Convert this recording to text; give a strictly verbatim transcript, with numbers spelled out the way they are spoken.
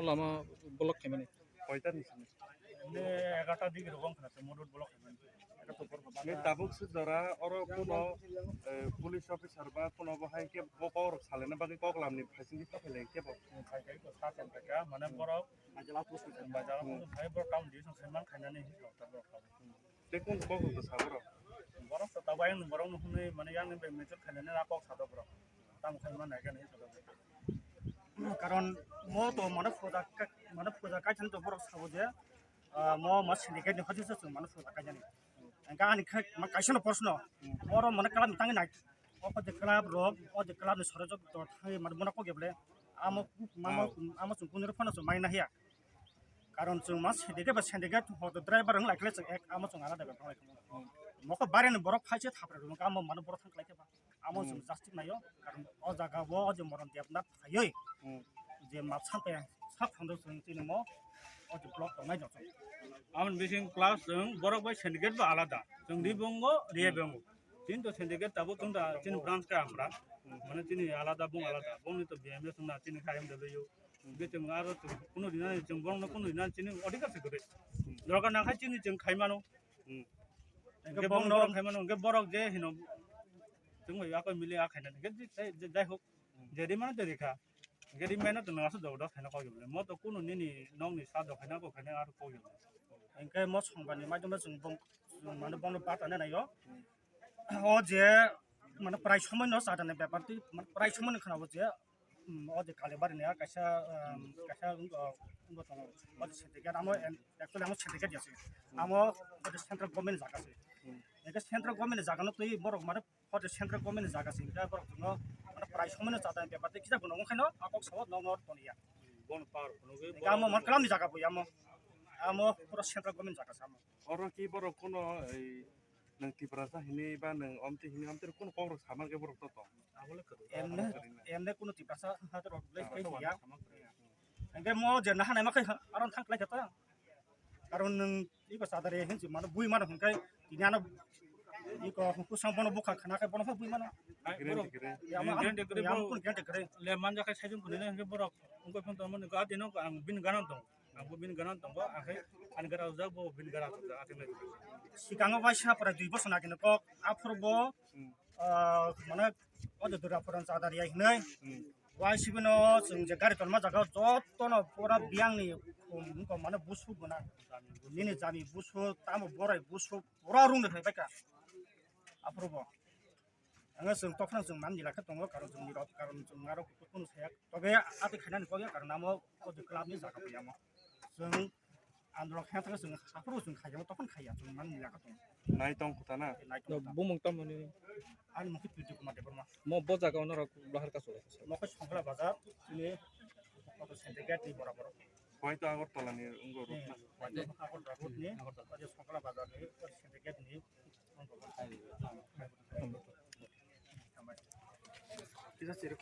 Lama block khaimani. Koita ni sini? Ini egarta digi rokong khna se modot block khaimani. Eka to por. Ni tabuk se jora oro kuno, eh, police officer ba kuno bo hai ke bo kok rok salena bagwi kok lamni phaisingi ta phailai ke bo. Phai kai to sa chan ka mane borok. Majala post phai borok town di song seman khainani hi to borok. Tei kung kok rok sa borok? Borok to tabuk ayang borok no hwnwi mane yang ni bai mechur khainani na kok sa do borok. Tamo khai mano khe ni sa do. Karon mo to mane puja ka, mane puja kai thani to borok sabo je, ah, mo ma syndicate ni hojse se mane puja kai jani. Engka ani khai ma kaisa no proshno. Moro mane kala mitang nai. O je club rok, o je club ni sore jok to thai mane mona kok geble. Amo mama amo chung kuniro phano chung mai na hiya. Karon chung ma syndicate ba syndicate hoto driver wng lai khle chung ek amo chung alada bepar lai khe. Mokho bare ni borok phai se thapra rwng amo mano borok thang khlai khe ba. Amo chung justice nayo karon o jaga bo o je moron debna phaioi. Je map san pe sak phondo chung chini mo o je block tongnai jok. Amon bising class chung borok bai syndicate ba alada. Chung di bongo riya bongo. Tin to syndicate tabo chung da chini branch ka amra. Mane chini alada bong alada. Bong ni to B M S na chini kayam da yo. Hingke chwng aro chwng kunu rina chwng borokno kunu rina chini odhikar se kwrwi. Dorkar nang khe chini chwng khai mano. Hingke borok norok khai mano, hingke borok je hino chwng bai akoi mili a khaina hingke jai hok je ri mano de rikha. Hingke ri mano chwng nang aswk jabardast khaina kok jabole. Mo to kunu nini nokni sa do khaina kok khaina aro kok jabole. Hingke mo songba ni maidom chwng bong mane bono bata nai naio. O je mane prai somoi no sa da ni bepar twi mane prai somoi no khna o je. Hmm, o je Kalibari ni kaisa, um, kaisa wng, uh, wngbo tongo. O je syndicate amo, em, actually amo syndicate ya se. Amo o je central government ni jaga se. Eke central government ni jaga no twi borok mane o je central government ni jaga se. Eke borok no mane prai somoi no chada bepar tei kisa bono wngkhaino a kok sao no no toniya. Bono power phunugwi eke amo man kalam ni jaga bo amo. Amo pura central government ni jaga se amo. Oro ki borok kuno ei nwng Tiprasa hini ba nwng omti hini omti kuno kok rok saman ke borok to tong. Emne, emne kuno Tiprasa hato rok le kai ya. Engke mo je naha naima kai aron thang klai kata. Karon nwng iba sadare hin si mano bui mano hingkai ini ano iko kusang bono bukha khana kai bono bui mano. Keren, keren. Ya mo keren, keren. Le manja kai sajung kunene hingke borok ungko phone to mani ga dino ang bin ganan tong. Ang bo bini gana tongo, ang khe ani gana rwjak, bo bini gana rwjak, atwng lai. Sikango bai sa pore dui bosor nagini kok, aphuru bo, ah, mane, o je Durga Puran chadar ya hinui. Wai sibino chwng je gari tonma jaga jotono pura biyangni, um, wngkha mane busu gwnang. Nini jami busu, tamo borai busu, pura rung de phai baikha. Aphuru bo. Ang chwng tokphano chwng man nila khe tongo, karon chwng nirok, karon chwng aro kunu saya. Tobe ati khainani kok ya, karon amo o je club ni jaga piyamo. Chwng andro khe thang chwng haphuru chwng khaiyamo, tokphano khaiya, chwng man nila khe tongo. Nai tong khuta na? Nai tong khuta. Bumung tamo ni? Ani mukhi Piti Kumar Debbarma. Mo bo jaga ono rok bahar ka chole. Mo khe Songkla bazar, chini auto syndicate ni borabor. Hoi to Agartala ni wngkha road na? Hoi to Agartala road ni, Agartala. Songkla bazar ni.